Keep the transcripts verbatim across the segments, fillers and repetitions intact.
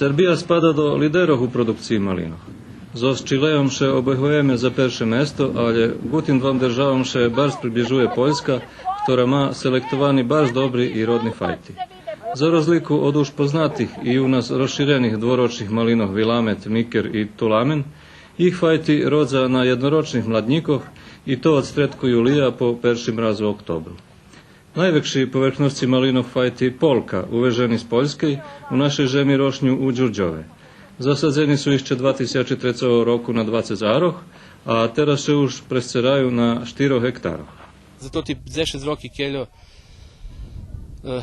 Сербия спада до лидерох у продукциї малинох. Зоз Чилеом ше обегуєме за перше место, алє ґу тим двом державом ше барз приближує Польска, котра ма селектовани барз добри и родни файти. За розлику од уж познатих и у нас розширених дворочних малинох Виламет, Микер и Туламен, їх файти родза на єднорочних младнїкох, и то од стредку юлия по перши мраз у октобру. Найвекши поверхносци малинох файти Полка, увежени з Польскей, у нашей жеми рошню у Дюрдьове. Засадзени су ище два тисячи трецого року на двацец арох, а тераз ше уж пресцераю на штирох гектарох. За тоти дзешец роки кельо, е,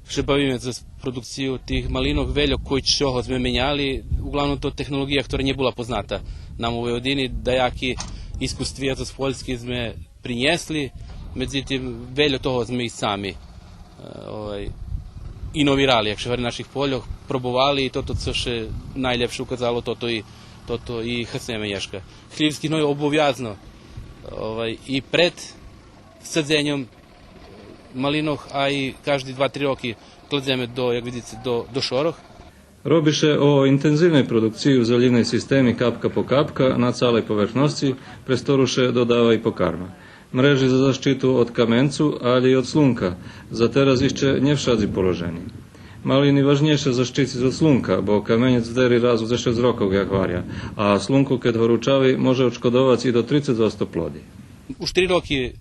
ше бавиме з продукцию тих малинох, вельо кой чого зме меняли, углавном то технолоґия котра нє була позната нам у Войводини, даяки искуствия з Польскей зме принєсли, медзитим, вельо того зме и сами, е, овай, иновирали, як ше гвари, на наших польох, пробовали и тото цо ше найлєпше указало, тото и, тото и хаснєме нєшка. Хлївски гной обовязно, овай, и пред садзеньом малинох, а и кажди два-три роки кладземе до, як видзице, до, до шорох. Роби ше о интензивней продукциї у залївней системи капка по капка на цалей поверхносци, през хтору ше додава и покарма. Мрежи за защиту од каменцу, алє и од слунка, за тераз ище нє вшадзи положени. Малини важнєйше защициц од слунка, бо каменєц вдери раз у дзешец рокох, як гваря, а слунко, кед горучави, може одшкодовац и до трицец одсто плоди. Уж три роки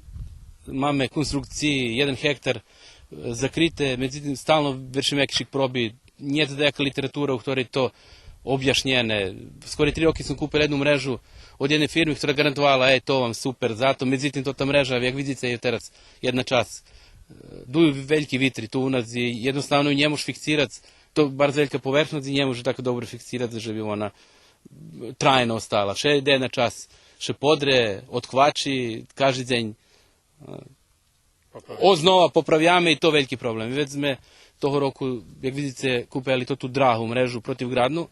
маме конструкциї, єден гектар, е, закрите, медзитим, стално вершиме якишик проби, нєт даяка литература у хторей то обяшнєне. Скоро три роки сом купел єдну мрежу од єдней фирми, хтора ґарантовала, е, то вам супер, зато, медзитим, то та мрежа, як видзице, є тераз єдна часц, е, дую вельки витри ту у нас и єдноставно ю нє мож фиксирац, то барз велька поверхносц и нє мож так добре фиксирац же би вона трайно остала. Вше єдна часц ше подре, одквачи, кажди дзень, е, ознова поправяме и то вельки проблем. Вец зме того року, як видзице, купели тоту драгу мрежу противґрадну.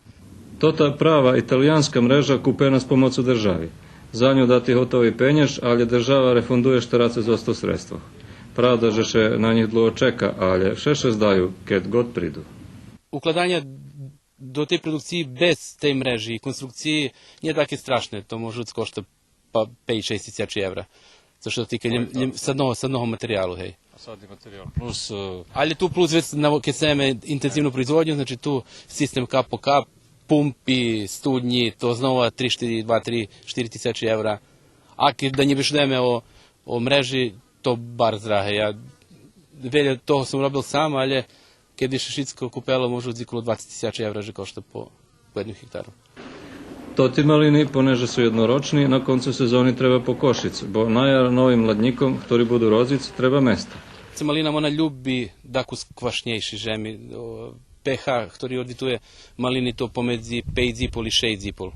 Тота права италиянска мрежа купена з помоцу держави. За ню дати готови пенєж, алє держава рефундує штерацец одсто средствох. Правда же ше на нїх длуго чека, алє вше ше здаю кед ґод приду. Укладанє до тей продукциї без тей мрежи и конструкциї нє таке страшне, то може кошта па пейц-шейсц тисячи евра. Цо ше дотика лєм, лєм садного, садного материялу, гей. А садни материял плюс, е, алє ту плюс вец на, кед сцеме интензивну производню, значи ту систем кап по кап, пумпи, студнї, то знова три, штири, два, три, штири тисячи евра. А кед да нє бешедуєме о, о мрежи, то барз драге. Я вельо того сом робел сам, алє кед би ше шицко купело, може и коло двацец тисячи евра же кошта по, по єдним гектару. Тоти малини, понеже су єднорочни, на концу сезони треба покошиц, бо на яр новим младнїком, хтори буду родзиц, треба места. Цо малина, вона люби дакус квашнєйши жеми, о, пеха хтори одвитує малини то помедзи пейц и пол и шейсц и пол.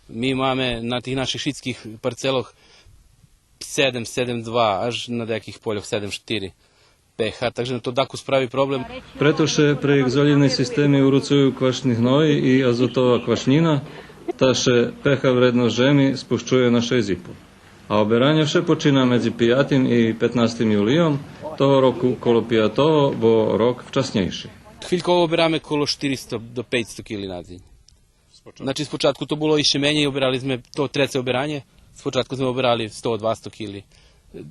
Ми маме на тих наших шицких парцелох седем, седем два, аж на даяких польох седем штири пеха, так же то дакус прави проблем. Прето ше прейґ залївней системи уруцую квашни гной и азотова квашнїна, та ше пеха вредносц жеми спущує на шейсц и пол. А оберанє вше почина медзи пиятим и петнастим юлийом, того року коло пиятого, бо рок вчаснєйши. Хвильково обераме коло штиристо до пейцсто кили на дзень. Значи, спочатку то було ище менєй, оберали зме то треце оберанє. Спочатку зме оберали сто, двасто кили.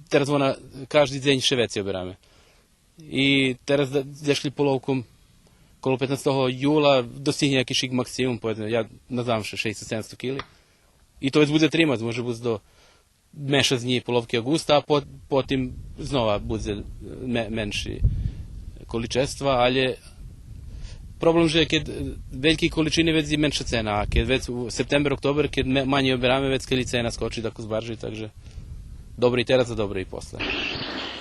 Тераз вона кажди дзень ше вецей обераме. И тераз да, дзешкель половком, коло петнастого юла, достигнє якишик максимум, поведзме, я наздавам ше шейсто, седемсто кили. И то вец будзе тримац, може буц до мешац днї, половки авґуста, а по-, потим знова будзе ме-, менши количества, алє проблем же кед вельки количини вец и менша цена, а кед вец у септембер, октобер, кед ме-, манєй обераме, вецка и цена скочи дакус баржей, так же добре и тераз, а добре и после.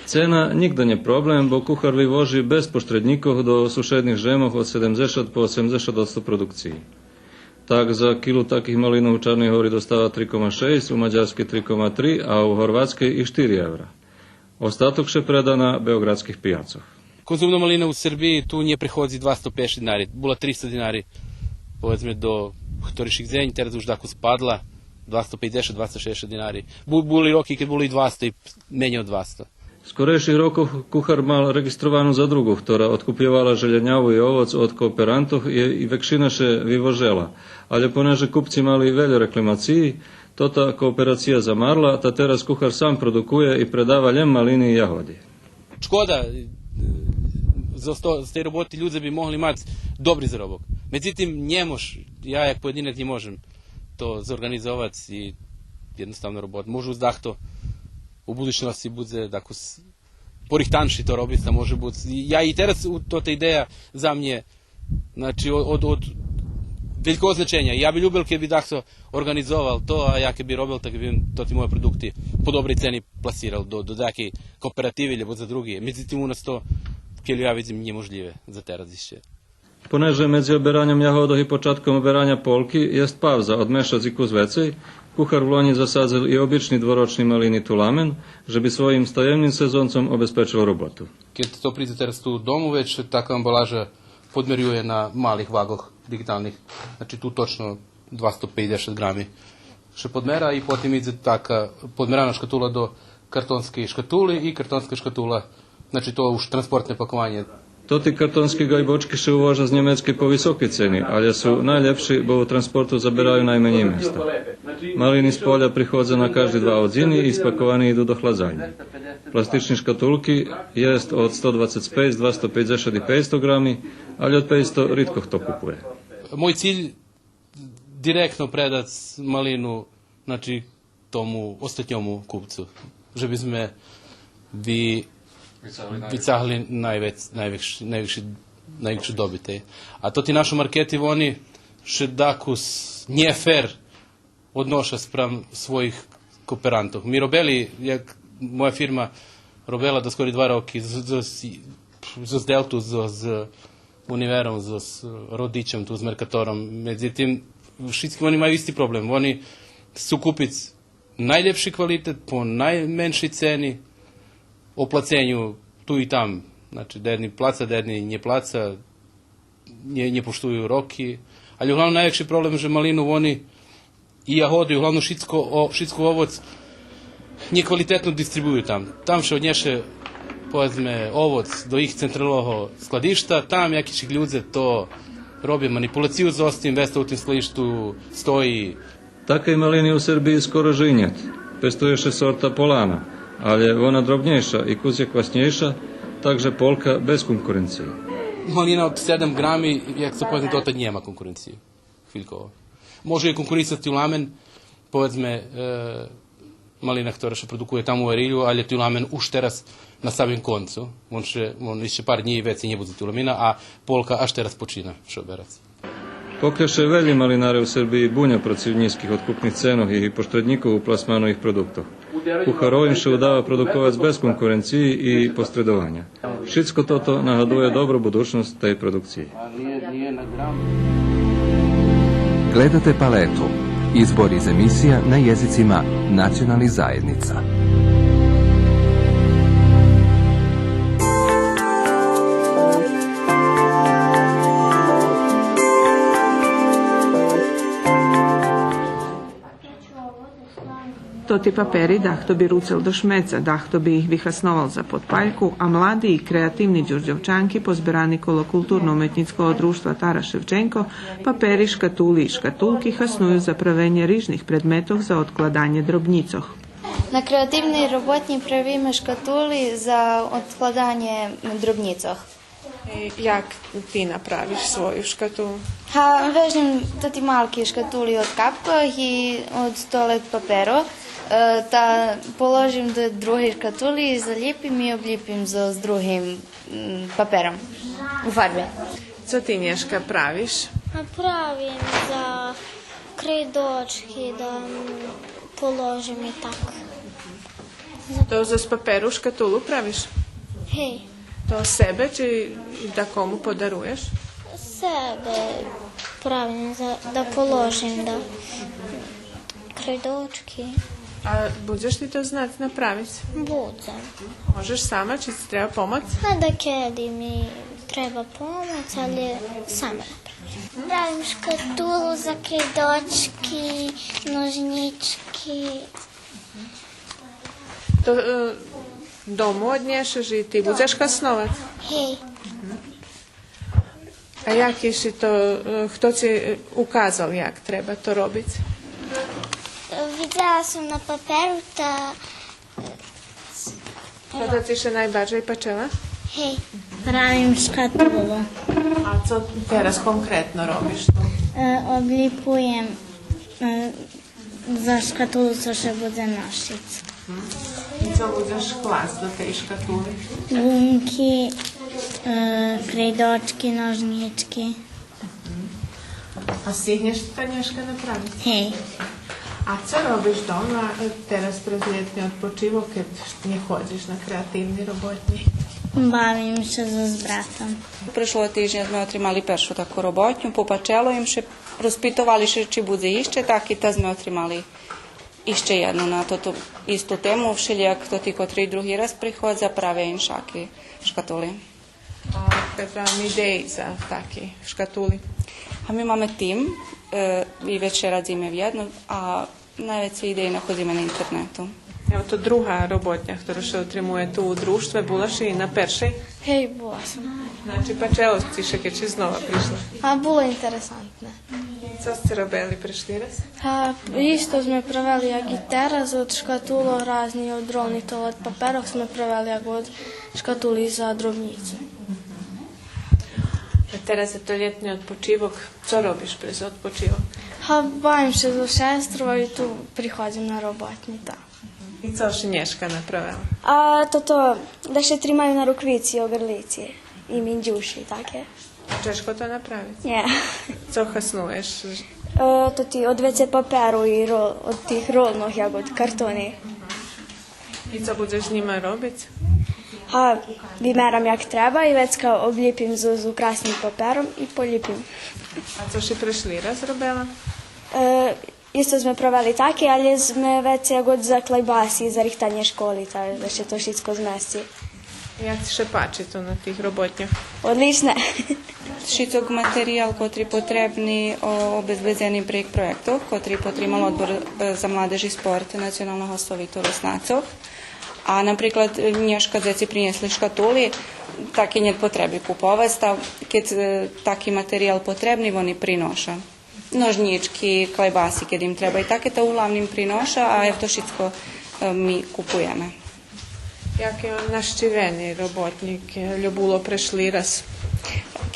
Цена нїґда нє проблем, бо Кухар вивожи без пошреднїкох до сушедних жемох од седемдзешат по осемдзешат одсто продукциї. Так за килу таких малинох у Чарней Гори достава три кома шейсц, у Мадярскей три кома три, а у Горватскей и штири евра. Остаток ше преда на беоґрадских пияцох. Конзумна малина у Сербиї ту нє преходзи двасто пейдзешат динари. Була тристо динари, поведзме, до хторишик дзень, тераз уж дакус спадла, двасто пейдзешат, двасто шейдзешат динари. Бу-, були роки кед було и двасто, и менєй од двасто. Скорейших рокох кухар мал реґистровану задруґу, хтора одкупйовала желєняву и овоц од кооперантох и, и векшина ше вивожела. Але понеже купци мали вельо рекламациї, тота кооперация замарла, та тераз кухар сам продукує и предава лєм малини и ягоди. Шкода, е, з, з, з тей роботи людзе би могли мац добри заробок. Медзитим, нє мож, я як поєдинец нє можем то зорґанизовац и єдноставно робота. Може дахто у будучносци будзе дакус порихтанши то робиц, та може буц. Я и тераз у, то, та идея за мнє, значи, од, од, од велького значеня. Я би любел кед би дахто орґанизовал то, а я кед би робел, так би тоти мойо продукти по добрей цени пласирал до, до дакей кооперативи или за други. Медзитим, у нас то, кельо я видзим, нєможлїве за тераз ище. Понеже медзи обераньом ягодох и початком обераня полки єст павза од мешац и кус вецей, кухар влонї засадзел и обични дворочни малини туламен, же би своїм стаємним сезонцом обезпечел роботу. Кед то придзе тераз ту дому, вец така амбалажа подмерює на малих ваґох диґиталних, значи, ту точно двасто пейдзешат ґрами ше подмера и потим идзе така подмерана шкатула до картонскей шкатули и картонска шкатула, значи, то уж транспортне пакованє. Тоти картонски ґайбочки ше увожа з Нємецкей по високей цени, але су найлєпши, бо у транспорту забераю найменєй места. Малини з поля приходза на кажди два годзини и спаковани иду до хладзальнї. Пластични шкатулки єст од сто двацец пейц, двасто пейдзешат и пейцсто ґрами, але од пейцсто ридко хто купує. Мой циль директно предац малину, значи, тому остатньому купцу, же бизме ви-, вицагли найвец-, найвекши, найвекши, найвекшу добит. А тоти нашо маркети, вони ше дакус нєфер одноша спрам своїх кооперантох. Ми робели, як моя фирма робела доскоро два роки з, з, з, з Делту, з, з Универом, з, з Родичом, ту з Меркатором. Медзитим, шицки вони маю исти проблем. Вони сцу купиц найлєпши квалитет по найменшей цени, о плаценю ту и там. Значи, даєдни плаца, даєдни нє плаца, нє, нє поштую роки. Али углавном найвекши проблем же малину вони и ягоди, углавном шицко, о, шицко овоц, нєквалитетно дистрибую там. Там ше однєше, поведзме, овоц до їх централного складишта, там якишик людзе то робя манипулацию зоз тим, вец то у тим складишту стої. Такей малини у Сербиї скоро же и нєт. Пестує ше сорта Полана, але вона дробнєйша и кус є кваснєйша, так же Полка без конкуренциї. Малина од седем ґрами, як ше поведзме, дотад нєма конкуренциї. Хвильково. Може и конкурисац тюламен, поведзме, е, малина хтора ше продукує там у Арилю, але тюламен уж тераз на самим концу. Вон ше, вон ище пар днї вецей нє будзе тюламина, а Полка аж тераз почина ше оберац. Покля ше велї малинаре у Сербиї буня процив нїзких одкупних ценох и пошреднїкох у пласману їх продуктох, кухарови им ше удава продуковац без конкуренциї и посредованя. Шицко тото нагадує добру будучносц тей продукциї. Gledate Paletu. Izbor iz emisija na jezicima nacionalnih zajednica. Тоти папери дахто би руцел до шмеца, дахто би их вихасновал за подпальку, а млади и креативни Дюрдьовчанки, позберани коло Културно-уметнїцкого дружтва Тарас Шевченко, папери, шкатули и шкатулки хасную за правенє рижних предметох за одкладанє дробнїцох. На креативней роботнї правиме шкатули за одкладанє дробнїцох. Як ти направиш свою шкатулу? Га, вежнєм тоти малки шкатули од капкох и од толет паперу, е, та положим до другей шкатули и залїпим и облїпим зоз другим, м, папером у фарби. Цо ти нєшка правиш? А правим за крейдочки да, м, положим и так. То зоз паперу шкатулу правиш? Гей. То себе чи дакому подаруєш? Себе правим за, да положим, да. Крейдочки. А будзеш ти то знац направиц? Будзем. Можеш сама, чи ци треба помоц? А дакеди ми треба помоц, але сама направим. Правим шкатулу за крейдочки, ножнїчки. То, е, Дому однєшеш и ти будзеш хасновац? Гей. А як иши то, е, хто ци, е, указал як треба то робиц? Видзела сом на паперу та... Кота ци ше найбаржей пачела? Гей. Правим шкатулу. А цо тераз конкретно робиш ту? Е, облїпюєм, е, за шкатулу цо ше будзе ношиц. И цо будзеш класц до тей шкатули? Гумки, е, крейдочки, ножнїчки. А стигнєш то нєшка направиц? Гей. А цо робиш дома, е, тераз през лєтни одпочивок, кед нє ходзиш на креативни роботнї? Бавим ше зоз братом. Прешлого тижня зме отримали першу таку роботню, попачело им ше, розпитовали ше чи будзе ище таки, та зме отримали ище єдну на тоту исту тему, вшелїяк тоти котри други раз приходза правя иншаки шкатули. А кед вам идеї за таки шкатули? А ми маме тим, е, и вецей радзиме вєдно, а найвецей идеї находзиме на интернету. Ево то друга роботня хтору ше отримує ту у дружтве, була ши и на першей? Гей, була сом. Значи, пачело ци ше кед ши знова пришла? А, було интересантне. Цо сце робели прешли раз? А, исто зме правели як и тераз, од шкатулох разни, од ролни, то од паперох зме правели як од шкатули за дробнїци. А тераз є то лєтни одпочивок. Цо робиш през одпочивок? Га, бавим ше зоз шестру и ту приходзим на роботнї, та. И цо ши нєшка направела? А тото, да ше тримаю наруквици, огрлїци и минджуши, таке. Чежко то направиц? Нє. Цо хаснуєш? Е, тоти од ве це паперу и ро-, од тих ролнох, як од картони. И цо будзеш з нїма робиц? Га, вимерам як треба и вецка облїпим з, з украсним папером и полїпим. А цо ши прешли раз робела? Е, исто зме правели таке, але зме вецей як од за клайбаси и за рихтанє школи, та да ше то шицко змесци. Як ци ше пачи то на тих роботньох? Одличне. Шицок материял котри потребни, о, обезбедзени прейґ проєктох, котри потримал Одбор, е, за младеж и спорт Националного совиту Руснацох. А, наприклад, е, нєшка дзеци принєсли шкатули, таки нєт потреби куповац, та кед, е, таки материял потребни, вони приноша. Ножнїчки, клайбаси, кед им треба и таке, та углавним приноша, а евто шицко, е, ми купуєме. Як є нащивени роботнїк, е, лєбо було прешли раз?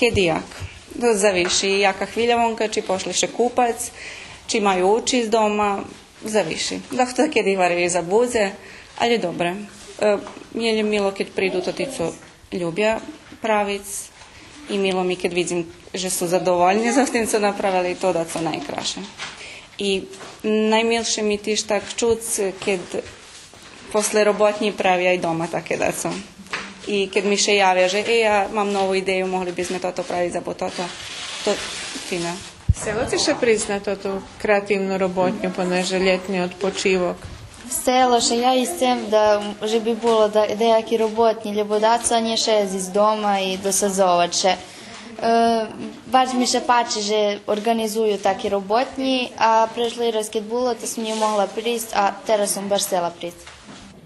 Кед и як. То завиши, яка хвиля вонка, чи пошли ше купац, чи маю учиц дома, завиши. Дахто кед и гвари забудзе, але добре. Е, мє лєм мило кед приду тоти цо любя правиц и мило ми кед видзим же су задовольни зоз тим цо направели, то дацо найкраше. И наймилше ми тиж так чуц кед после роботнї правя и дома таке дацо. И кед ми ше явя же: „Е, я мам нову идею, могли би зме тото правиц або тото“, то фино. Сцела ци ше присц на тоту креативну роботню, понеже лєтни одпочивок? Сцела ше, я и сцем да, же би було да, даяки роботнї, лєбо дацо, а нє шедзиц дома и досадзовац ше. Е, баш ми ше пачи же орґанизую таки роботнї, а прешли раз кед було, та сом нє могла присц, а тераз сом баш сцела присц.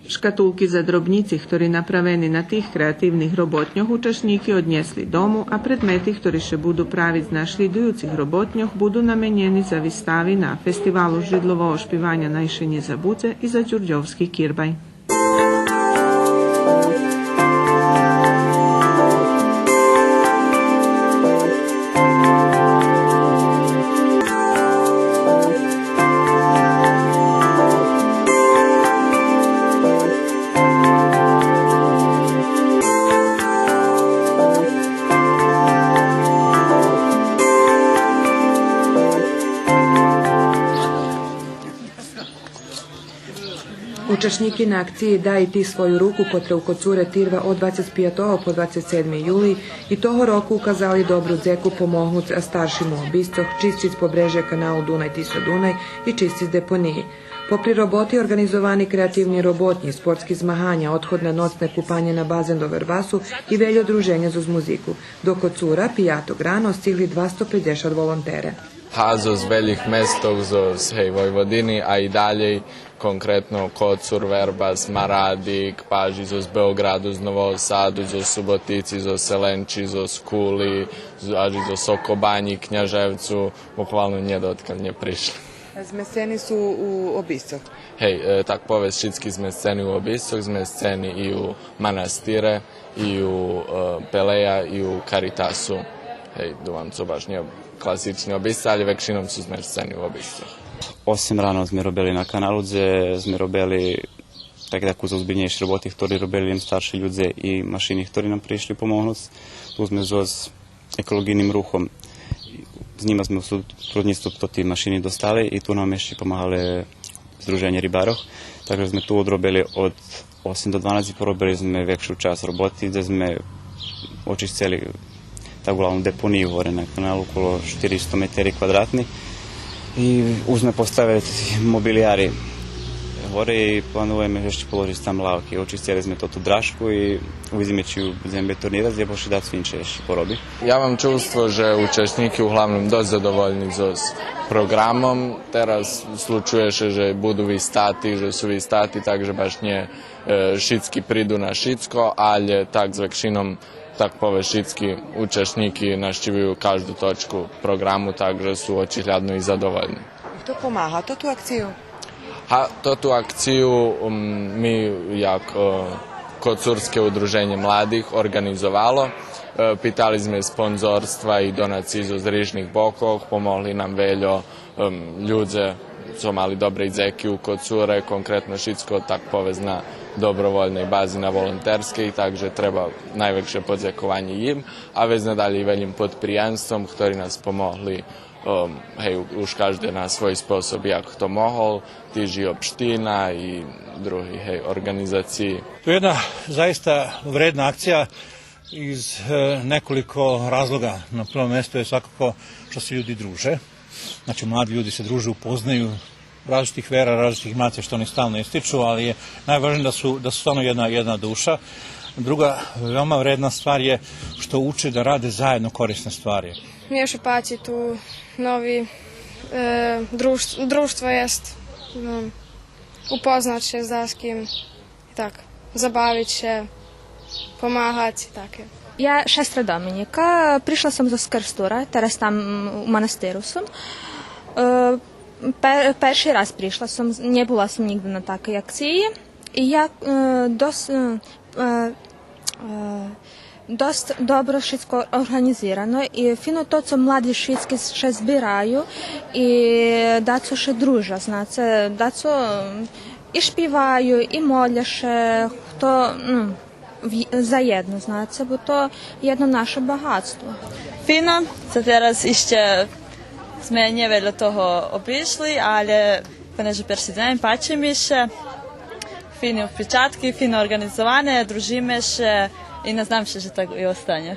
Шкатулки за дробнїци, хтори направени на тих креативних роботньох, учашнїки однєсли дому, а предмети, хтори ше буду правиц на шлїдуюцих роботньох, буду наменєни за вистави на Фестивалу жридлового шпиваня „Най ше нє забудзе“ и за Дюрдьовски кирбай. Учашнїки на акциї „Дай и ти свою руку“, котра у Коцуре тирва од двацец пиятого по двацец седми юлий, и того року указали добру дзеку помогнуц старшим у обисцох, чисциц побрежє каналу Дунай-Тиса-Дунай и чисциц депониї. Попри роботи, орґанизовани креативни роботнї, спортски змаганя, одход на ноцне купанє на базен до Вербасу и вельо друженя зоз музику. До Коцура пияток рано стигли двасто пейдзешат волонтере. Га, зоз велїх местох, зоз, гей, Войводини, а и далєй, Конкретно Коцур, Вербас, Марадик, па аж и зоз Београду, з Нового Саду, зоз Суботици, зоз Селенчи, зоз Кули, з-, аж и зоз Соко Банї, Княжевцу, буквално нєт одкаль нє пришли. Змесцени су у обисцох? Гей, е, так повесц, шицки змесцени у обисцох, змесцени и у манастире, и у, е, Пелея, и у Каритасу. Гей, думам, цо баш нє класични обисци, алє векшином су змесцени у обисцох. Осем рано зме робели на каналу, дзе зме робели так, таку озбильнєйши роботи, хтори робели лєм старши людзе и машини хтори нам пришли помогнуц. Ту зме зоз еколоґийним рухом. З нїма зме у сотруднїцтву тоти машини достали и ту нам ище помагале Здруженє рибарох. Так же зме ту одробели од осем до дванац и поробели зме векшу часц роботи, дзе зме очисцели таку главну депонию горе на каналу, около штиристо метери квадратни. И уж зме поставели мобилияри горе и плануєме ище положиц там лавки. Очисцели зме тоту дражку и увидзиме чи ю будземе бетонирац, або ше дацо инше ище пороби. Я мам чувство же учашнїки углавном досц задовольни зоз програмом. Тераз случує ше же буду вистати, же су вистати, так же баш нє, е, шицки приду на шицко, алє так з векшином, так повесц, шицки учашнїки нащивюю кажду точку програму, так же су очиглядно и задовольни. Хто помага тоту акцию? Га, тоту акцию, м, ми як, е, Коцурске удруженє младих орґанизовало. Е, питали зме спонзорства и донациї зоз рижних бокох, помогли нам вельо, ем, людзе цо мали добри дзеки у Коцуре, конкретно шицко, так повесц, на добровольней бази, на волонтерскей, так же треба найвекше подзекованє им, а вец надалєй велїм подприємством, хтори нас помогли, ем, гей, у-, уж кажде на свой способ, як хто могол, тиж и општина и други, гей, орґанизациї. To je jedna zaista vredna akcija iz, e, nekoliko razloga. Na prvom mestu je svakako što se ljudi druže. Znači, mladi ljudi se druže, upoznaju različitih vera, različitih nacija, što oni stalno ističu, ali je najvažnije da su, da su stvarno jedna, jedna duša. Druga veoma vredna stvar je što uče da rade zajedno korisne stvari. Мнє ше пачи ту нови, е, друж-, дружтво єст, но, упознац ше з дашким, так, забавиц ше, помагац и таке. Я шестра Доминїка, пришла сом зоз Керстура, тераз там у манастиру сом. Е, пе-, перши раз пришла сом, нє була сом нїґдзе на такей акциї. И я, е, дос-, е, е, Досц добро шицко орґанизирано и фино то цо млади шицки ше збираю и дацо ше дружа, знаце, дацо, м, и шпиваю, и моля ше, хто, м, в-, заєдно, знаце, бо то єдно наше богатство. Фино, за тераз ище зме нє вельо того обишли, алє понеже перши дзень, пачи ми ше. Фини впечатки, фино орґанизоване, дружиме ше и наздам ше же так и останє.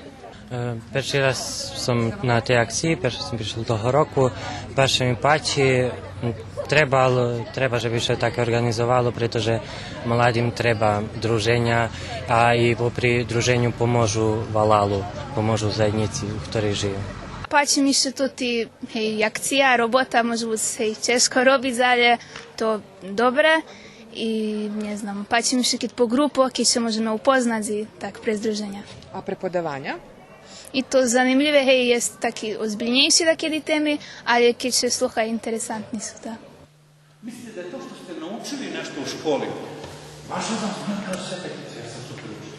Е, перши раз сом на тей акциї, перше сом пришол того року, баш ми пачи, м, треба, треба же би ше таке орґанизовало, прето же младим треба друженя, а и попри друженю поможу валалу, поможу заєднїци у хторей жию. Пачи ми ше ту и, гей, акция, робота, може буц, гей, чежко робиц, алє то добре. И, нє знам, пачи ми ше кед по ґрупох, кед ше можеме упознац и так през друженя. А преподаваня? И то занимлїве, гей, єст таки озбильнєйши дакеди теми, алє кед ше слуха, интересантни су, да. Mislite da je to što ste naučili nešto u školi važno za vas? Kaže, sve tehnici, ja sam super učio.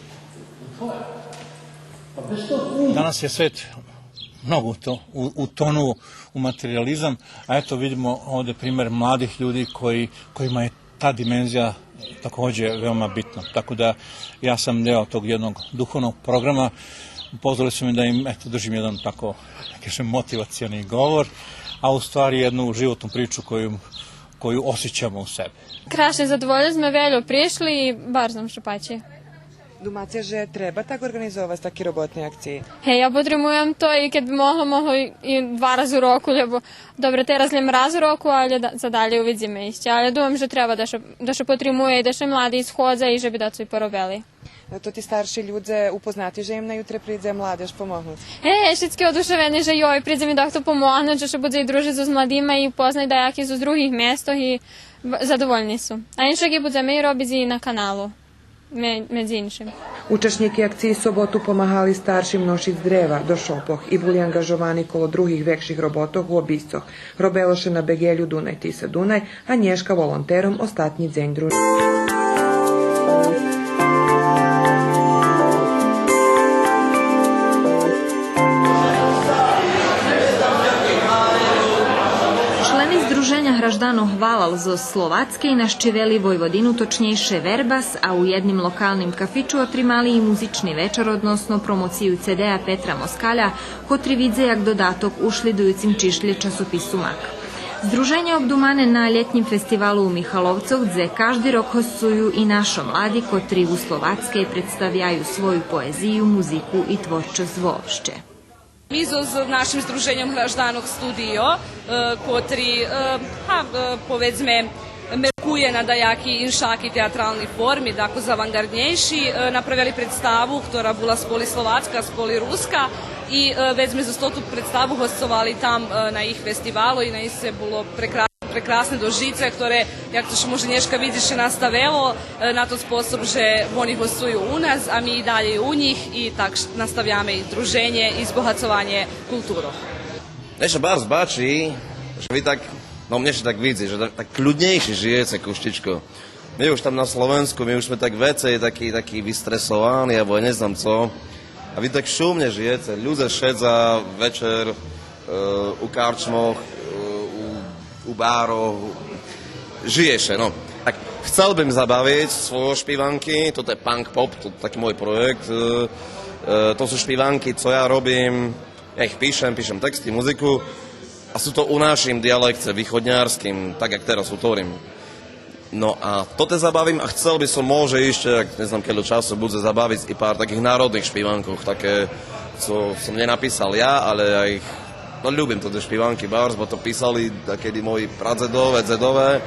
To je. Pa bez tog uma. Danas je svet mnogo uto-, u-, utonuo u materijalizam, a eto vidimo ovde primer mladih ljudi koji, kojima je ta dimenzija takođe veoma bitna. Tako da ja sam deo tog jednog duhovnog programa, pozvali su me da im, eto, držim jedan tako, da kažem, motivacioni govor, a u stvari jednu životnu priču koju, koju osjećamo u sebi. Крашнє, задовольни зме, вельо пришли и барз нам ше пачи. Думаце же треба так орґанизовац таки роботни акциї? Гей, я потримуєм то и кед би могло, могло и, и два рази у року, лєбо, добре, тераз лєм раз у року, алє да, за далєй увидзиме ище. Алє думам же треба да ше, да ше потримує и да ше млади сходза и же би дацо и поробели. Тоти старши людзе упознати же им на ютре придзе младеж помогнуц? Гей, гей, шицки одушевени же йой, придзе ми дахто помогнуц, же ше будзе и дружиц зоз младима и упознац даяки зоз других местох и В-, задовольни су. А иншак ги будземе и робиц и на каналу, ме-, медзи иншим. Учашнїки акциї соботу помагали старшим ношиц древа до шопох и були анґажовани коло других векших роботох у обисцох. Робело ше на беґелю Дунай, Тиса, Дунай, а нєшка волонтером остатнї дзень друженя. Члени Здруженя гражданох Валал зоз Словацкей нащивели Войводину, точнєйше Вербас, а у єдним локалним кафичу отримали и музични вечар, односно промоцию цедея Петра Москаля, котри видзе як додаток у шлїдуюцим чишлє часопису Мак. Здруженє обдумане на лєтнїм фестивалу у Михаловцох, дзе кажди рок госцую и нашо млади, котри у Словацкей представяю свою поезию, музику и творчосц вообще. Ми зоз, зоз нашим здруженьом гражданох Студио, е, котри, е, га, е, поведзме, меркує на даяки иншаки театрални форми, дакус аванґарднєйши, е, направели представу, котра була споли словацка, споли руска, и, е, вец зме зоз тоту представу госцовали там, е, на їх фестивалу и наисце було прекра-, прекрасне дожице, котре, як то ше може нєшка видзиц, ше наставело, е, на тот способ же вони госцую у нас, а ми и далєй у нїх, и так ш-, наставяме и здруженє, и збогацованє културох. Мнє ше барз пачи, же ви так, но, мнє ше так видзи, же так, так кľуднєйше жиєце кущичко. Ми уж там на Словенску, ми уж зме так вецей таки, таки вистресовани, або нє знам цо. А ви так шумнє жиєце, людзе шедза вечер, е, у карчмох, е, у, у барох, жиє ше, но. Так, хцел бым забавиц свойо шпиванки, тото є punk pop, то такій мой проєкт, е, е, то су шпиванки, цо я робим, я їх пишем, пишем тексти, музику, а су то у нашим діалектце, виходнярским, так як тераз гуторим. Но а тото забавим, а хцел бы сом може ище, як нє знам кельо часу будзе, забавиц и пар таких народних шпиванкох, таке, цо сом нє написал я, але я їх, но, любим тоте шпиванки барз, бо то писали дакеди мойи прадзедове, дзедове.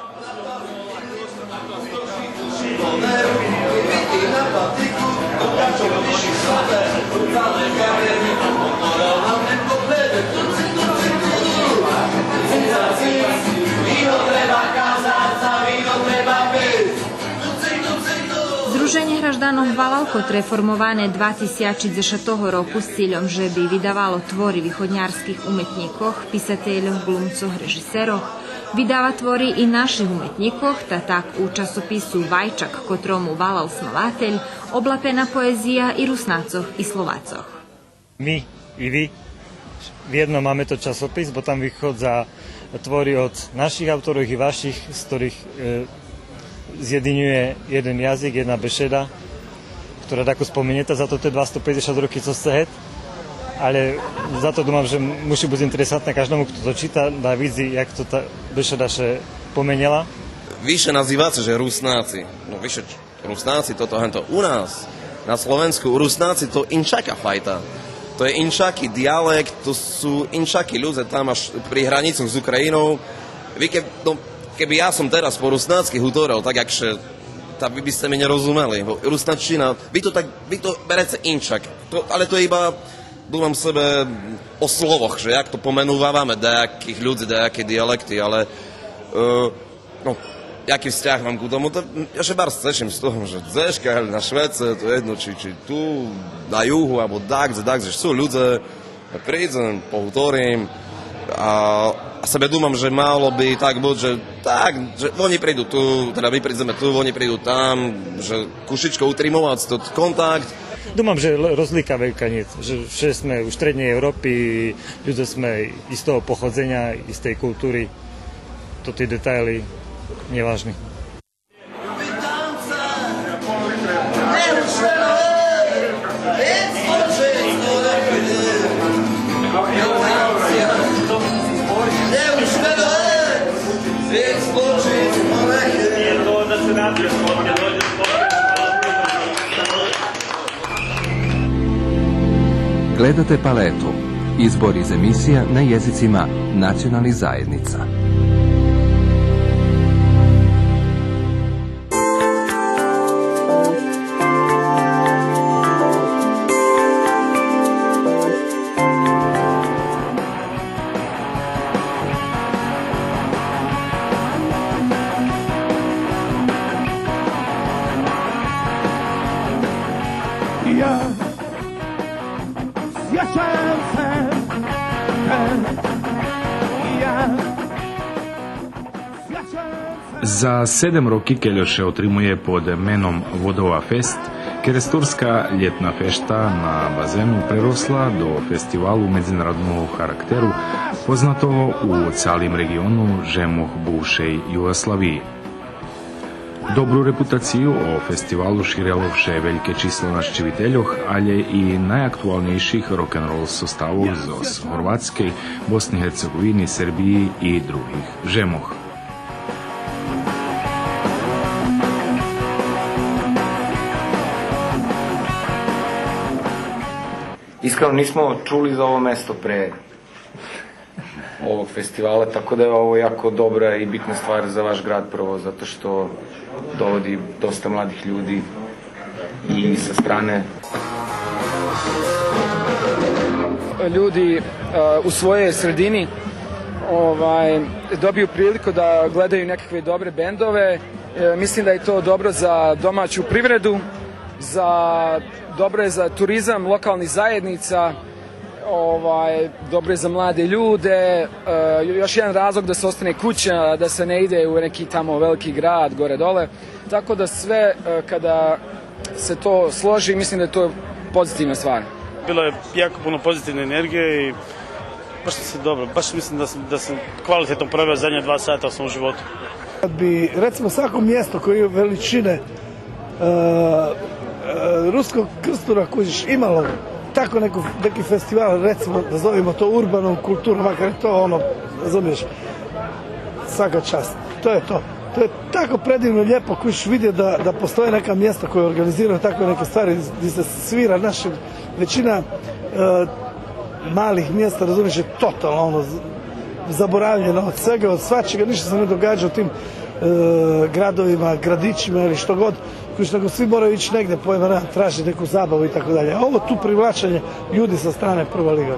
Здруженє гражданох Валал, котре формоване два тисячи дзешатого року з цильом же би видавало твори виходнярских уметнїкох, писательох, ґлумцох, режисерох, видава твори и наших уметнїкох, та так у часопису Вайчак, котрому Валал снователь, облапена поезия и Руснацох, и Словацох. Ми и ви вєдно маме тот часопис, бо там виходза твори од наших авторох и ваших, з котрих, е, зєдинює єден язик, єдна бешеда, котра дакус поминєта за тоти двасто пейдзешат роки, цо сце гет. Але зато думам, же муши буц интересантне каждому, хто то чита, да видзи, як то та бешеда ше поменєла. Ви ше називаце, же Руснаци. Но, ви ше Руснаци, тото, генто. У нас, на Словенску, Руснаци то иншака файта. То є иншакий діалект, то су иншаки людзе там аж при границох з Українов. Ви кеб-, но, кебы я сом тераз по руснацки гуторел, так як ше, та ви бы сце ми нє розумели, бо русначина, ви то так, ви то береце иншак. То, але то иба, думам себе, о словох, же як то поменуваваме даяких людзи, даяки діалекти, але, е, Но, який взтяг мам ку тому? Та я ше барз цешим з того, же дзешка на швеце, то єдно, чи, чи ту, на югу, або дакдзе, дакдзе, же су людзе, придзем, погуторим, а, а себе думам, же мало бы так буц, же так, же вони приду ту, теда ми придземе ту, вони приду там, же кущичко утримовац тот контакт. Думам, же л-, розлика велька нєт, же вше зме у штреднєй Европи, людзе зме истого походзеня, истей култури. Тоти детайли нєважни. Гледате Палету. Избор из емисија на језицима националних заједница. За седем роки, кельо ше отримує под меном Водова фест, керестурска лєтна фешта на базену преросла до фестивалу медзинародного характеру, познатого у цалим реґиону жемох бувшей Югославиї. Добру репутацию о фестивалу ширело вше вельке число нащивительох, алє и найактуалнєйших рок-н-рол составох зоз Горватскей, Босни и Герцеґовини, Сербиї и других жемох. Iskreno, nismo čuli za ovo mesto pre ovog festivala, tako da je ovo jako dobra i bitna stvar za vaš grad, prvo zato što dovodi dosta mladih ljudi i sa strane. Ljudi, e, u svojoj sredini, ovaj, dobiju priliku da gledaju nekakve dobre bendove. E, mislim da je to dobro za domaću privredu, za, dobro je za turizam lokalnih zajednica, ovaj, dobro je za mlade ljude, e, još jedan razlog da se ostane kući, da se ne ide u neki tamo veliki grad, gore dole. Tako da sve, e, kada se to složi, mislim da je to pozitivna stvar. Bilo je jako puno pozitivne energije i baš sam se dobro, baš mislim da sam, da sam kvalitetno proveo zadnja dva sata u svom životu. Kad bi, recimo, svako mjesto koje je veličine, e, e, Ruskog Krstura, kužiš, imalo tako neku, neki festival, recimo, nazovimo to urbanom kulturom, makar je to ono, razumiješ, svaka čast. To je to. To je tako predivno, lijepo, kužiš, vidjeti da, da postoje neka mjesta koje organiziraju takve neke stvari, gdje se svira naše, većina, e, malih mjesta, razumiješ, je totalno, ono, z-, zaboravljena od svega, od svačega, ništa se ne događa u tim, e, gradovima, gradićima ili što god, koji su, nego svi moraju ići negdje, pojma nemam, tražiti neku zabavu i tako dalje. A ovo tu privlačenje ljudi sa strane, prva liga.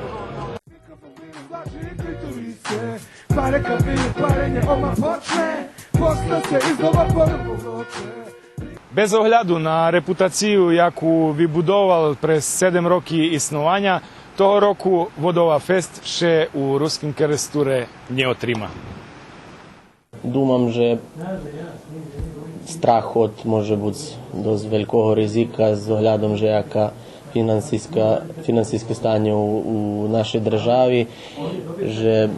Без огляду на репутацию, яку вибудовал през седем роки иснованя, того року Водова фест ше у Руским Керестуре нє отрима. Думам же страх од, може буц, досц велького ризика з оглядом же яка финансийска, финансийске станє у, у нашей держави, же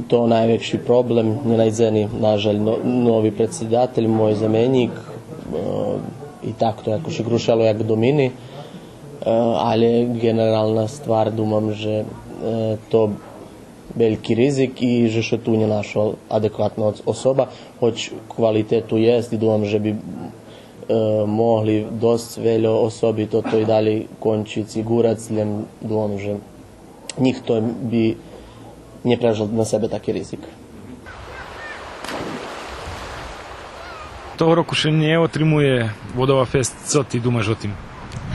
то найвекши проблем, нє найдзени, нажаль, но-, нови предсидатель, мой заменїк, е, и так то якош ше рушело як домини, е, алє ґенерална ствар, думам же, е, то вельки ризик и же ше ту нє нашол адекватна ос-, особа, гоч квалитету єст и думам же би, е, могли досц вельо особи тото и далєй кончиц и гурац, лєм думам же нїхто би нє превжал на себе таки ризик. Того року ше нє отримує Водова фест. Цо ти думаш о тим?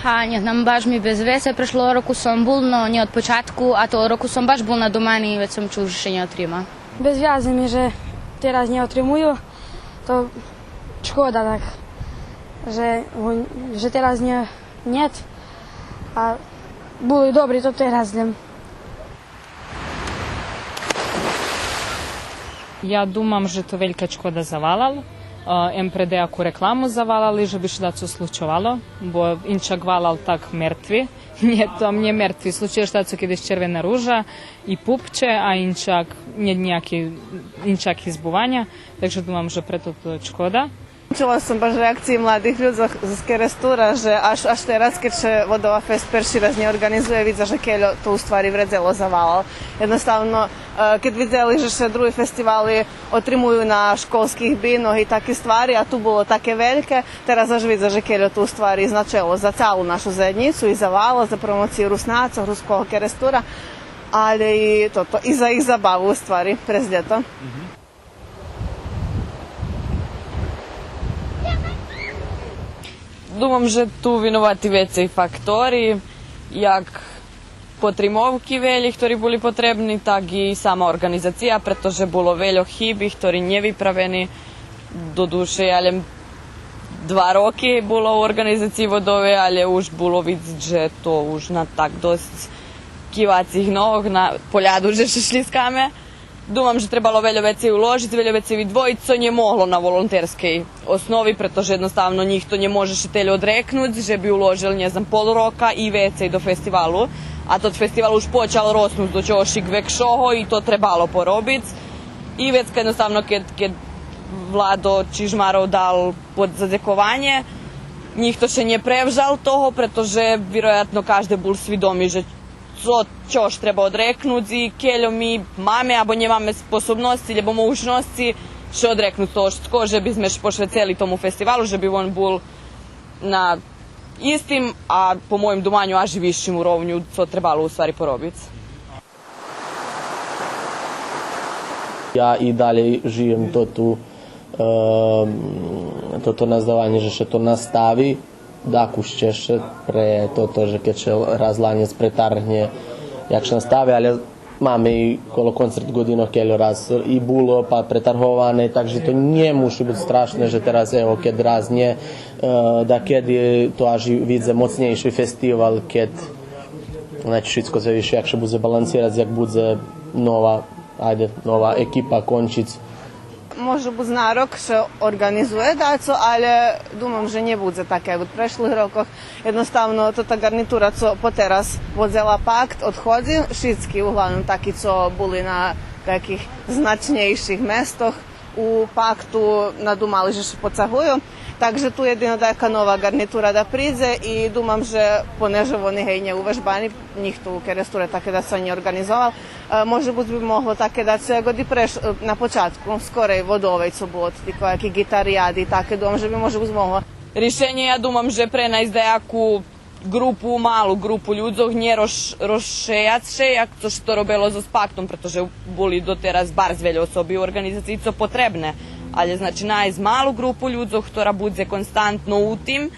Га, нє знам, баш ми без везе. Прешлого року сом бул, но нє од початку, а того року сом баш бул на домани и вец сом чул же ше нє отрима. Без везе ми же тераз нє отримую, то шкода так, же, же тераз нє, нєт, а були добри, то тераз лєм. Я думам же то велька чкода за валал. Е, ем пре даяку рекламу за валал и же би ше дацо случовало, бо инчак валал так мертви. Нє, то нє мертви. Случує ше дацо кед єст Червена ружа и Пупче, а инчак нє нїяки, инчак избуваня. Так же думам же прето то чкода. Чула сом баш реакциї младих людзох з, з Керестура, же аж, аж тераз, кед ше Водова фест перши раз нє орґанизує, видза же кельо то у ствари вредзело за валал. Єдноставно, е, кед видзели же ше други фестивали отримую на школских бинох и таки ствари, а ту було таке вельке, тераз аж видза же кельо то у ствари значело за цалу нашу заєднїцу и за валал, за промоцию Руснацох, Руского Керестура, алє и тото, и за їх забаву у ствари през лєто. Думам же ту виновати вецей фактори, як потримовки велї хтори були потребни, так и сама орґанизация, прето же було вельо хиби хтори нє виправени. Додуше, я лєм два роки була у орґанизациї Водови, алє уж було видзиц же то уж на так досц кивацих ног, на поляду же ше шлїзкаме. Думам же требало вельо вецей уложиц, вельо вецей видвоїц, цо нє могло на волонтерскей основи, прето же єдноставно нїхто нє може ше тельо одрекнуц же би уложел, нє знам, пол рока и вецей до фестивалу. А тот фестивал уж почал роснуц до чогошик векшого и то требало поробиц. И вецка єдноставно кед, кед Владо Чижмаров дал под задзекованє, нїхто ше нє превжал того, прето же вироятно кажде бул свидоми же цо, чош треба одрекнуц и кельо ми маме або нємаме способносци, лєбо могучносци ше одрекнуц того шицкого же бизме ше пошвецели тому фестивалу, же би вон бул на истим, а по моїм думаню, аж и висшим уровню, цо требало у ствари поробиц. Я и далєй жиєм тоту, ем, тото наздаванє же ше то настави, дакус чежше пре тото же кед ше раз ланєц претаргнє, як ше настави, алє маме и коло концерт годинох кельо раз и було, па претарговане, так же то нє муши буц страшне же тераз, ево, кед раз нє, е, дакеди то аж и видзе моцнєйши фестивал, кед, значи, шицко зависи як ше будзе балансирац, як будзе нова, айде, нова екипа кончиц. Може буц на рок ше орґанизує дацо, алє думам же нє будзе таке як у прешлих рокох. Єдноставно, тота ґарнитура цо потераз водзела Пакт, одходзи, шицки, углавном таки цо були на таких значнєйших местох у Пакту, надумали же ше поцагую. Так же ту єдино даяка нова ґарнитура да придзе и думам же, понеже вони гей нє увежбани, нїхто у Керестуре таке дацо нє орґанизовал, е, може буц би могло таке дацо як оди преш-, е, на початку, скорей Водовей, цо було тоти даяки ґитариади и таке, думам же би може буц могло. Ришенє, я думам же пренайсц даяку ґрупу, малу ґрупу людзох, нє роз-, розшеяц ше, як цо ше то робело зоз Пактом, прето же були дотераз барз вельо особи у орґанизациї, цо потребне. Алє, значи, найсц малу ґрупу людзох, хтора будзе константно у тим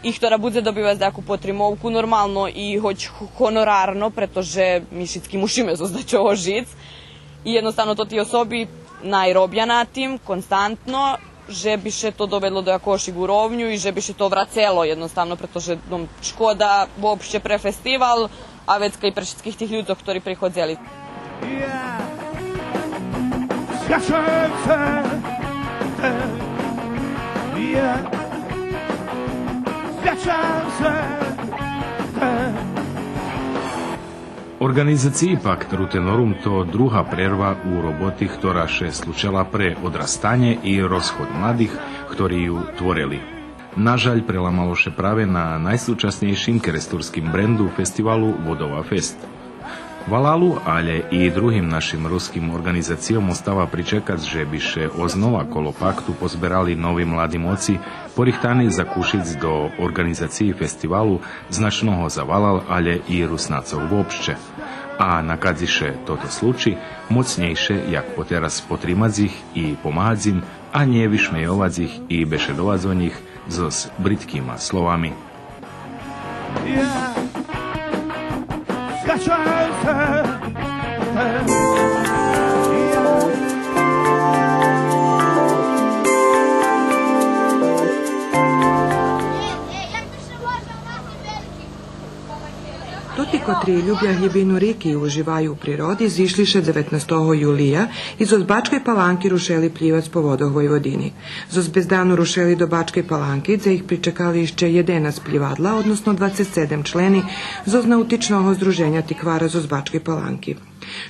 и хтора будзе добивац даяку потримовку, нормално, и гоч х-, гонорарно, прето же ми шицки мушиме зоз дачого жиц. И єдноставно тоти особи най робя на тим константно, же би ше то доведло до якогошик уровню и же би ше то врацело єдноставно, прето же, но, шкода вообще пре фестивал, а вецка и пре шицких тих людзох хтори приходзели. Орґанизациї Пакт Рутенорум то друга прерва у роботи хтора ше случела пре одрастанє и розход младих хтори ю творели. Нажаль, преламало ше праве на найсучаснєйшим керестурским бренду фестивалу Водова Фест. Валалу, алє и другим нашим руским орґанизацийом остава причекац же би ше ознова коло Пакту позберали нови млади моци, порихтани закушиц до орґанизациї фестивалу, значного за Валал, алє и Руснацох вообще. А накадзи ше тото случи, моцнєйше як потераз потримац их и помагац им, а нє вишмейовац их и бешедовац о нїх зоз бридкима словами. Тоти котри любя глїбину рики и уживаю у природи, зишли ше дзеветнастого юлия и зоз Бачкей Паланки рушели плївац по водох Войводини. Зоз Бездану рушели до Бачкей Паланки, дзе их причекали ище єденац плївадла, односно двацец седем члени зоз Наутичного здруженя Тиквара зоз Бачкей Паланки.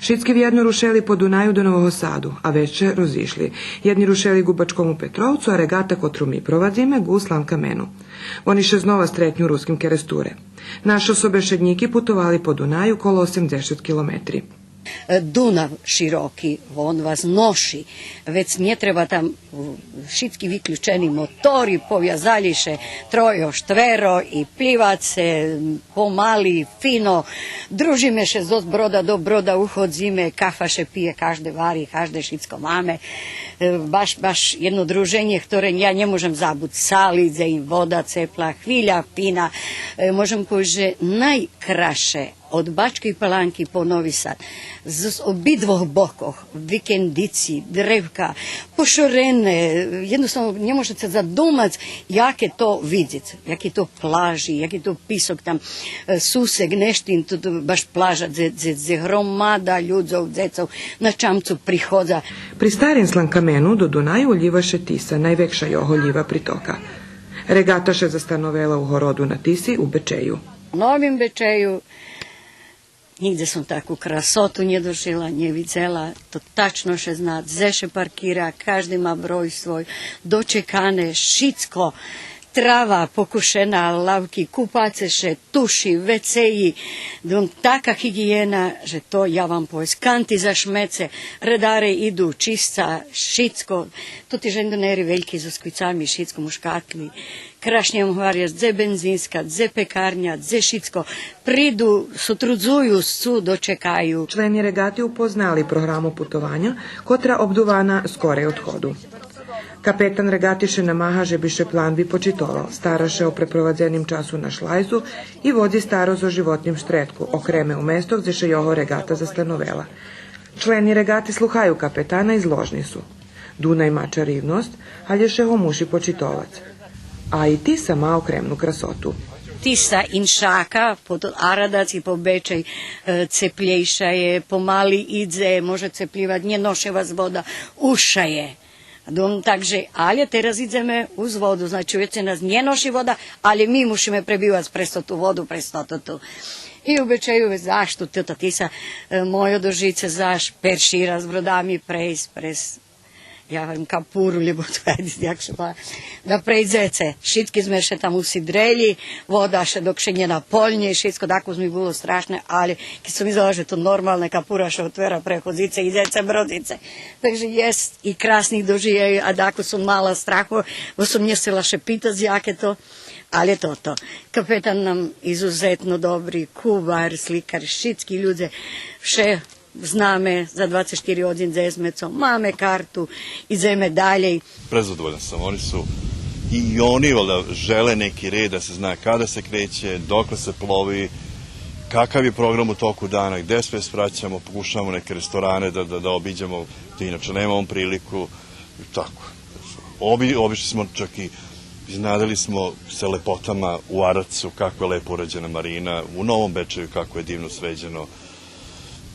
Шицки вєдно рушели по Дунаю до Нового Саду, а вец ше розишли. Єдни рушели ґу Бачкому Петровцу, а реґата котру ми провадзиме ґу Сланкамену. Вони ше знова стретню у Руским Керестуре. Нашо собешеднїки путовали по Дунаю коло осемдзешат километри. Е, Дунав широки, вон вас ноши. Вец нє треба там, у, шицки виключени мотори, повязали ше тройо, штверо и плїваце, м, помали, фино. Дружиме ше зоз брода до брода, уходзиме, кафа ше пиє, кажде вари, кажде шицко маме. Е, баш, баш єдно друженє хторе я нє можем забуц. Сали, дзе им вода цепла, хвиля фина. Е, можем повесц же найкрасше од Бачкей Паланки по Нови Сад, з, з обидвох бокох, викендици, древка, пошорене, єдноставно нє може ше задумац яке то видзиц, яки то плажи, яки то писок там, е, Сусек, Нештин, то, то баш плажа, дзе, дзе, дзе громада людзов, дзецов на чамцу приходза. При Старим Сланкамену до Дунаю лїва ше Тиса, найвекша його лїва притока. Реґата ше застановела у городу на Тиси у Бечею. Новим Бечею нїґдзе сом таку красоту нє дожила, нє видзела. То тачно ше зна дзе ше паркира, кажди ма брой свой, дочекане, шицко, трава покошена, лавки, купаце ше, туши, вецеї, дум, така гиґиєна, же то я вам повесц, канти за шмеце, редаре иду, чисца, шицко, тоти жандонери вельки зоз квицами, шицко му шкатли. Крашнє вам гваря, дзе бензинска, дзе пекарня, дзе шицко. Приду, сотрудзую, сцу, дочекаю. Члени реґати упознали програму путованя, котра обдувана скорей одходу. Капетан реґати ше намага же би ше план випочитовал, стара ше о препровадзеним часу на шлайзу и водзи старосц о животним штредку, окреме у место дзе ше його реґата застановела. Члени реґати слухаю капетана и зложни су. Дунай ма чаривносц, алє ше го муши почитовац. А и Тиса ма окремну красоту. Тиса иншака, по то-, Арадац и по Бечей, е, цеплєйша є, помали идзе, може цеплївац, нє ноши вас вода, узша є. Дум, так же, алє тераз идземе уз воду, значи, вецей нас нє ноши вода, алє ми мушиме пребивац през тоту воду, през тоту ту. И у Бечею, заш ту, ту, Тиса, е, мойо дожице, заш перши раз бродами прейсц през, я гварим, капуру, лєбо то, як ше вола, да прейдзеце. Шицки зме ше там усидрели, вода ше док ше нє наполнї, шицко, дакус ми було страшне, алє кед сом видзела же то нормалне, капура ше отвера, преходзице, идзеце, бродзице. Так же єст и красних доживєй, а дакус сом мала страху, бо сом нє сцела ше питац яке то, алє тото. Капетан нам изузетно добри, кувар, сликар, шицки людзе, вше знаме за двацец штири годзин дзе зме, цо маме карту, идземе далєй. Презадоволен сом, они су и, и они ваљда желе неки ред да се зна када се креће, докле се плови, какав је програм у току дана, где све свраћамо, покушавамо неке ресторане да, да, да обиђемо, где иначе немамо прилику, и тако. Оби-, обишли смо чак и изненадили смо се лепотама у Арацу, како је лепо уређена марина, у Новом Бечеју како је дивно сређено.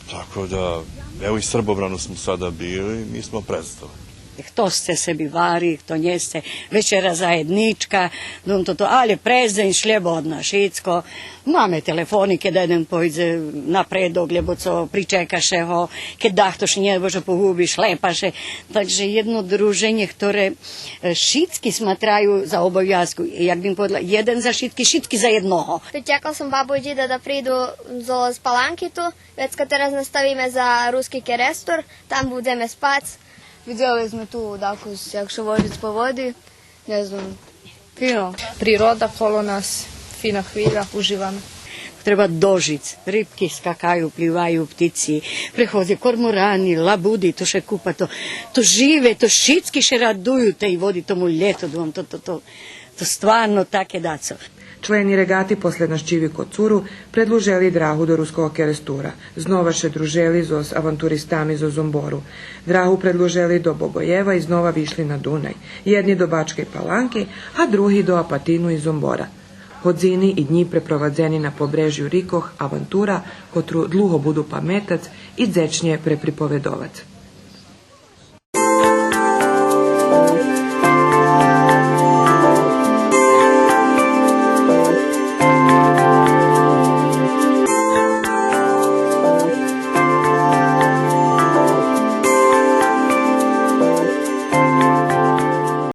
Тако да, ево и Србобрану смо сада били, ми смо презадовољни. Хто сце, себе вари, хто нє сце, вечера заједничка, дум тото, алє през дзень шлєбодна, шицко. Маме телефони, кед єден пойдзе на предок, лєбо цо, причека ше го, кед дахто ше, нє дай Боже, погуби, шлєпа ше. Так же єдно друженє, хторе, е, шицки сматраю за обовязку. Як бим поведла, єден за шицки, шицки за єдного. Чекал сом бабу и дїда да приду зоз Паланки ту, вецка тераз наставиме за Руски Керестур, там будземе спац. Видзели зме ту дакус як ше вожиц по води, нє знам, фино. Природа коло нас, фина хвиља, уживаме. Треба дожиц, рибки скакаю, плїваю, птици, преходза, корморани, лабуди, то ше купа, то, то живе, то шицки ше радую тей води, тому лєту, дум, то, то, то, то стварно таке дацо. Члени реґати после нащиви Коцуру предлужели драгу до Руского Керестура. Знова ше дружели зоз авантуристами зоз Зомбору. Драгу предлужели до Богоєва и знова вишли на Дунай. Єдни до Бачкей Паланки, а други до Апатину и Зомбора. Годзини и днї препровадзени на побрежю рикох авантура, котру длуго буду паметац и дзечнє преприповедовац.